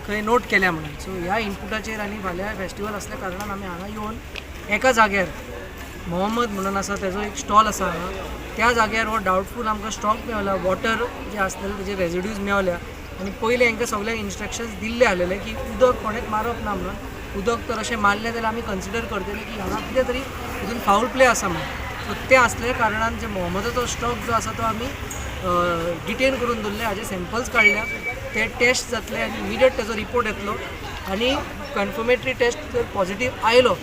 खंय नोट केल्या म्हणून. सो ह्या इनपुटाचेर आनी फाल्यां फेस्टिवल आसल्या कारणान आमी हांगा येवन एका जाग्यार, मोहम्मद म्हणून आसा, तेजो एक स्टॉल आसा हांगा, त्या जाग्यार हो डावटफूल आमकां स्टॉक मेवला. वॉटर जे आसलेले तेजे रेजिड्यूज मेवल्या आनी पयलें हांकां सगळ्यांक इन्स्ट्रक्शन्स दिल्ले आसलेले की उदक कोणेच मारप ना म्हणून. उदक तर अशें मारलें जाल्यार आमी कन्सिडर करतले की हांगा कितें तरी हितून फावल प्ले आसा म्हणून. सो तें आसल्या कारणान जे मोहम्मदाचो स्टॉक जो आसा तो आमी डिटेन करून दवरले. हाजे सॅम्पल्स काडल्या, ते टेस्ट जातले आनी इमिडिएट तेजो रिपोर्ट येतलो आनी कन्फर्मेटरी टेस्ट जर पॉझिटीव आयलो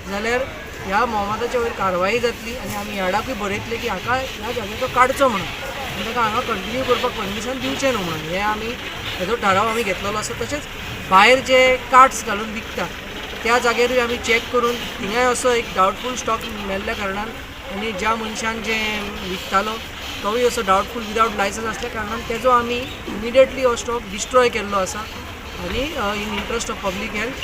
जाल्यार ह्या मोहम्मदाच्या वयर कारवाई जातली आनी आमी यार्डाकूय बरयतले की हाका ह्या जाग्याचो काडचो म्हणून आनी ताका हांगा कंटिन्यू करपाक परमिशन दिवचें न्हू म्हणून. हे आमी हेजो ठराव आमी घेतलेलो आसा. तशेंच भायर जे कार्ट्स घालून विकता त्या जाग्यारूय आमी चॅक करून थिंगाय असो एक डावटफूल स्टॉक मेल्ल्या कारणान आनी ज्या मनशान जे विकतालो तोवूय असो डावटफूल विदावट लायसन्स आसल्या कारणान तेजो आमी इमिडिएटली हो स्टॉक डिस्ट्रॉय केल्लो आसा आनी in interest of public health.